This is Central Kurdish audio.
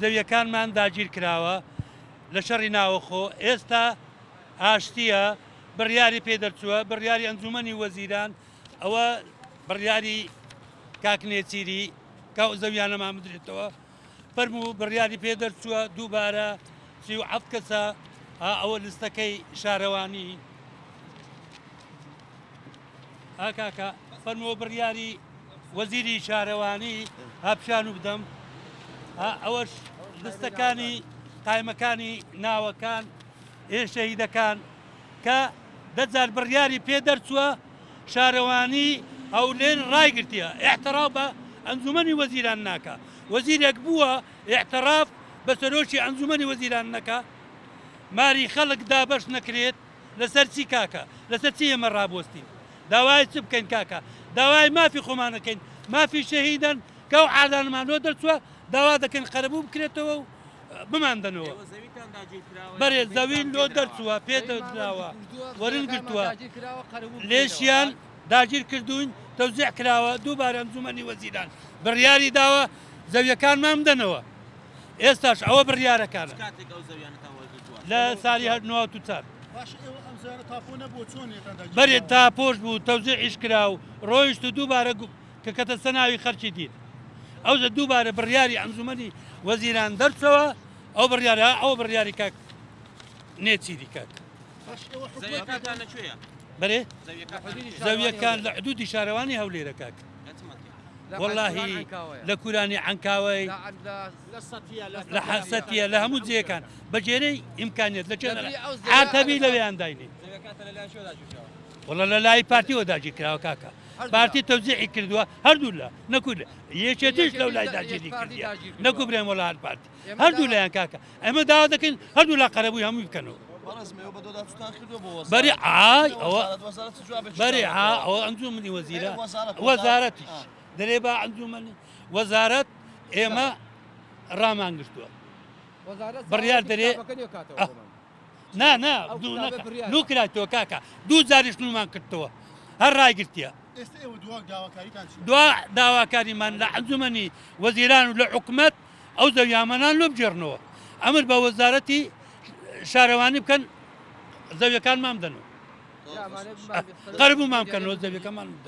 زەویەکانمان داگیر کراوە لە شەڕی ناوەخۆ ئێستا ئاشتیە بڕیاری پێ دەرچووە بڕیاری ئەنجومەنی وەزیران ئەوە بڕیاری کاک نێچیری کە زەویانەمان بدرێتەوە فەرموو بڕیاری پێ دەرچووە دووبارە 37 کەسە ئەوە لستەکەی شارەوانی ها کاکە فەرموو بڕیاری وەزیری شارەوانی ها پیشان و بدەم ها ئەوەش لستەکانی قایمەکانی ناوەکان ئێ شەهیدەکان کە دەجار بڕیاری پێ دەرچووە شارەوانی هەولێر ڕایگرتیە ئیعتراف بە ئەنجومەنی وەزیران ناکا وەزیرێک بووە ئیعتراف بە سەرۆکی ئەنجومەنی وەزیران نەکا ماری خەڵک دابەش نەکرێت لەسەر چی کاکە لەسەر چی ئێمە ڕابوەستین داوای چ بکەین کاکە داوای مافی خۆمان ئەکەین مافی شەهیدان کە ئەو عادانەمان لۆ دەرچووە داوا دەکەین قەرەبوو بکرێتەوە و بماندەنەوە. ئێوە زەویتان داگیر کراوە یان بەرێ زەویتان زەوین پێ لۆ دراوە؟ دەرچووە پێ دراوە وەرن گرتووە قەرەبوو بکرێتەوە. لێشیان داگیر کردووین تەوزیع کراوە دووبارە ئەنجومەنی وەزیران بڕیاری داوە زەویەکانمان بدەنەوە ئێستاش ئەوە چ بڕیارەکانە. کاتێک ئەو زەویانەتان وەرگرتووە؟ لە سالی هەر 94. باشە ئێوە ئەم زەویانە تاپۆ نەبووە چۆن لێتان داگیر بەرێ کراوە؟ تاپۆش بوو تەوزیعیش کرا و ڕۆیشت و دووبارە کە کەتە سەناوی خەرکی دین ئەوجە دووبارە بڕیاری ئەنجومەنی وەزیران دەرچەوە ئەو بڕیارە ئەوە بڕیاری کاک نێچیری کاک. زەویەکانتان لە کوێیە؟ بەرێ زەویەکانتان لە کوێیە؟ زەویەکان لە حدودی شارەوانی هەولێرە کاک. لە چ مەنتیقە؟ وەڵاهی لە کورانی عەنکاوەی لە حەسەتیە لە هەموو جێیەکان بە گێرەی ئیمکانیەت لە کوێ عارد هەبی لەوێیان داینێ. زەویەکانتان لە لایەن کوێوە داگیر کراوە؟ وەڵا لە لای پارتیەوە داگیر کراوە کاکە پارتی تەوزیعی کردووە هەردوو لا نەکو یەکێتیش لەو لای داگیری کردیە نەکو برێن وەڵا هەر پارتی هەردوو لایان کاکە ئێمە داوا دەکەین هەردوو لا قەرەبووی هەمووی بکەنەوە بەری ئای ئەوە بەری ئا ئەوە ئەنجومنی وەزیرە وەزارەتیش دەرێ با ئەنجومەنی وەزارەت ئێمە ڕامان گرتووە بڕیار دەرێ نا نا دوو نەکا نوو کرایتەوە کاکە دوو جاریش نوومان کردتەوە هەر ڕایگرتیە. ئێستا ئێوە دوا داواکاریتان چیە؟ دوا داواکاریمان لە ئەنجومەنی وەزیران و لە حکومەت ئەو زەویامەنان لۆ بگێڕنەوە ئەمر بە وەزارەتی شارەوانی بکەن زەویەکانمان بدەنەوە قەرەبوومان بکەنەوە زەویەکەمان بدەن.